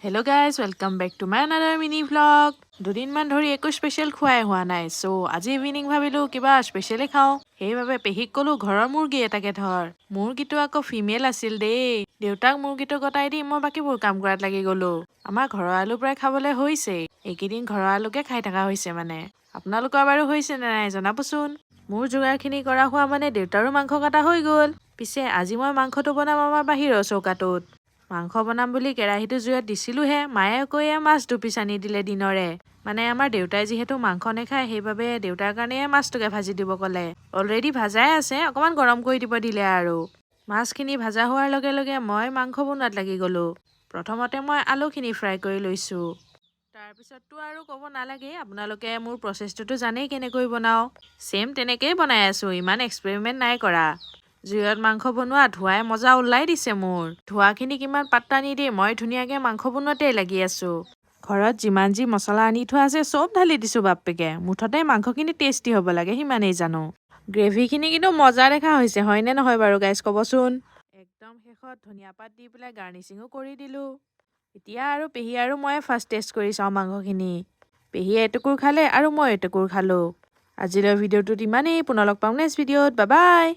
Hello guys, welcome back to my another mini vlog. দুদিনমান ধৰি একো স্পেচিয়েল খোৱাই হোৱা নাই। চ' আজি ইভিনিং ভাবিলোঁ কিবা স্পেচিয়েলে খাওঁ। সেইবাবে পেহীক ক'লো, ঘৰৰ মুৰ্গী এটাকে ধৰ। মুৰ্গীটো আকৌ ফিমেল আছিল দেই। দেউতাক মুৰ্গীটো গতাই দি মই বাকীবোৰ কাম কৰাত লাগি গ'লো। আমাৰ ঘৰৰ আলু প্ৰায় খাবলৈ হৈছেই। এইকেইদিন ঘৰৰ আলুকে খাই থকা হৈছে মানে। আপোনালোকৰ বাৰু হৈছে নে নাই জনাবচোন। মোৰ যোগাৰখিনি কৰা হোৱা মানে দেউতাৰো মাংস কটা হৈ গ'ল। পিছে আজি মই মাংসটো বনাম আমাৰ বাহিৰৰ চৌকাটোত। মাংস বনাম বুলি কেৰাহীটো জুইত দিছিলোঁহে, মায়ে আকৌ এয়া মাছ দুপিচ আনি দিলে দিনৰে। মানে আমাৰ দেউতাই যিহেতু মাংস নাখায়, সেইবাবে দেউতাৰ কাৰণে মাছটোকে ভাজি দিব ক'লে। অলৰেডি ভাজাই আছে, অকণমান গৰম কৰি দিব দিলে। আৰু মাছখিনি ভাজা হোৱাৰ লগে লগে মই মাংস বনোৱাত লাগি গ'লোঁ। প্ৰথমতে মই আলুখিনি ফ্ৰাই কৰি লৈছোঁ। তাৰপিছততো আৰু ক'ব নালাগে, আপোনালোকে মোৰ প্ৰচেছটোতো জানেই কেনেকৈ বনাওঁ। ছেইম তেনেকেই বনাই আছোঁ, ইমান এক্সপেৰিমেণ্ট নাই কৰা। জুইত মাংস বনোৱা ধোঁৱাই মজা ওলাই দিছে মোৰ। ধোঁৱাখিনিক ইমান পাত্তা নিদি মই ধুনীয়াকৈ মাংস বনোৱাতেই লাগি আছোঁ। ঘৰত যিমান যি মছলা আনি থোৱা আছে, চব ঢালি দিছোঁ বাপ্পেকে। মুঠতে মাংসখিনি টেষ্টি হ'ব লাগে, সিমানেই জানো। গ্ৰেভিখিনি কিন্তু মজা দেখা হৈছে, হয়নে নহয় বাৰু গাইজ, ক'বচোন। একদম শেষত ধনিয়া পাত দি পেলাই গাৰ্নিচিঙো কৰি দিলোঁ। এতিয়া আৰু পেহী আৰু মই ফাৰ্ষ্ট টেষ্ট কৰি চাওঁ মাংসখিনি। পেহীয়ে এটুকুৰ খালে আৰু মই এটুকুৰ খালোঁ। আজিলৈ ভিডিঅ'টোত ইমানেই। পুনৰ লগ পাম নেক্সট ভিডিঅ'ত। Bye bye.